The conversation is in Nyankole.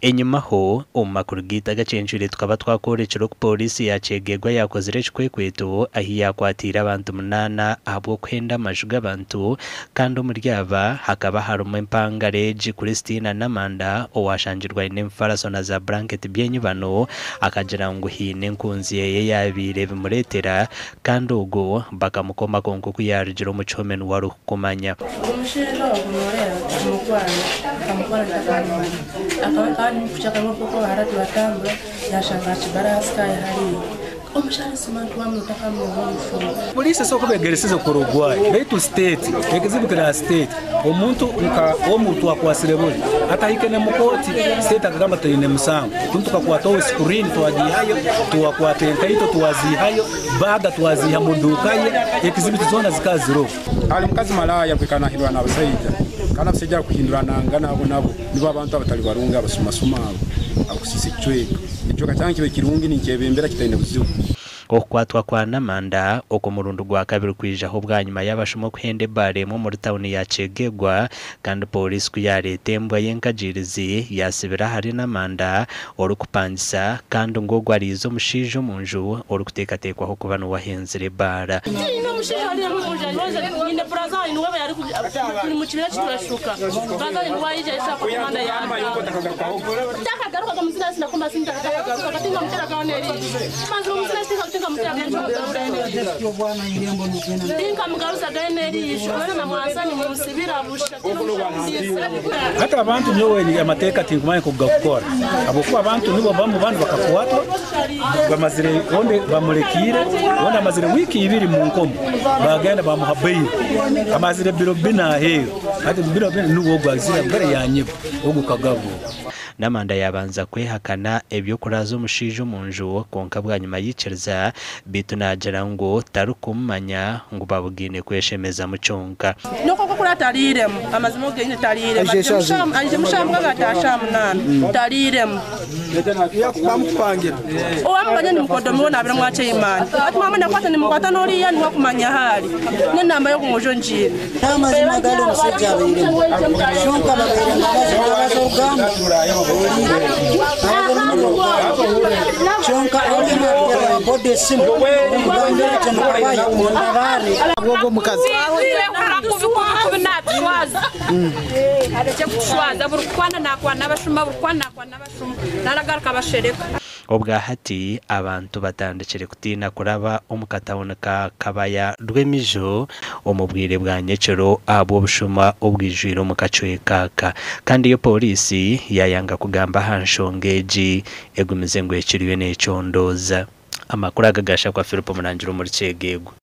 Enyimaho, omu makuru gaitu agacencwire tukaba twakworekire oku pooriisi ya Kyegegwa yaakozire ekikwekweto ahi yaakwatiire abantu munaana ahabw'okuhenda amaju g'abantu kandi omuri aba hakaba harimu empangare egi Christina Namanda owashangirwe aine emifaraso na za buranketi by'enyibano akagira ngu haine enkunzi ye eyaabaire ebimureetera Kandi ogwo bakamukoma kwonka oku yaarugire omu kihome niwe arikukumanya. Omushaija ogwo nooreeba nkamukwana, nkamukwana ntakamumanya. Akaba nkaba ndi kuceka nk'oku abahara tubatambura, naashanga aha kibaraasa kaaye hariya. Omushaija smart waamanya otakamureeba omu fumu. Poliisi esobola kuba egeresize kukora ogwayo beitu state ekizibu kiri aha state omuntu nka omu twakwasire buri atahikene mu kooti state akagamba taine musango tunu tukakwata owe screen twagihayo twakwata enkaito twazihayo Baaga twaziiha mu duuka ye, ekizibiti zoona zikaba ziroho. Ali mukazi malaaya arukwikara nahindurana n'abasaija, kandi abasaija arukuhindurananga nabo nabo nibo abantu abatali barungi abasumasuma abo abakusiisa ekicweka. Ekicweka kyange kibe kirungi ninkyebembera kitaine buzibu. Okukwatwa kwa Namanda okw'omurundi gwa kabiri kwijaho bwanyima y'abashuma okuhenda ebaara emwe omuri tauni ya Kyegegwa kandi pooriisi ku yaareeta embwa y'enkagiirizi yaasibira ahari Namanda orikupangisa kandi ngu ogwo ariize omushaija omu nju orikuteekateekwaho kuba niwe ahenzire ebaara. Hati abantu nyowe amateeka tinkumanya nkoku gakukora habwokuba abantu nibo bamu banu bakakwatwa bamazire ondi bamulekiire ondi amazire wiiki ibiri mu nkomo bagenda bamuha bail amazire biro bina aheeru hati biro bina nubwo ogu aizire mbere yanyiba ogu Kagabo ogu. Namanda yaabanza kwehakana eby'okuraaza omushaija omu nju kwonka bwanyima yaikiriza beitu naagira ngu tarikumumanya ngu babugaine kweshemezamu kyonka. Nyoko ku akura atariiremu, amazima ogaine tariiremu. Aije mushamu mukaaga ataaha shaaha munaana, tariiremu. Owamumanya ni mukodomi we naabire mwakyeyimaani. Hati mwamanya nakwata nimukwata n'oriya niwe akumanya ahu ari. N'enamba y'ogu mwojo ngiine. N'amazima gari omushaija abairemu, kyonka babaire nibabaza orugamba oriihe, nabaza orurimi rw'orugamba, kyonka oriyo nateerera boda esimu omugambira ati nkabayo ontabaare. Ogwo omukazi. Twehurira kubi kubi kubi natushwaza arekye kutushwaza buri kwana nakwana abashuma buri kwana nakwana abashuma naragaruka abashereka. Obwa hati abantu batandikire kutiina kuraba omu katawuni ka Kabaya Rwemijo omu bwire bwa nyekiro ahabw'obushuma obwijwire omu kacweka aka. Kandi yo pooriisi yaayanga kugamba aha nshonga egi egumize ngu ekiriyo neecondooza. Amakuru aga gaashakwa Philip Murangira omuri Kyegegwa.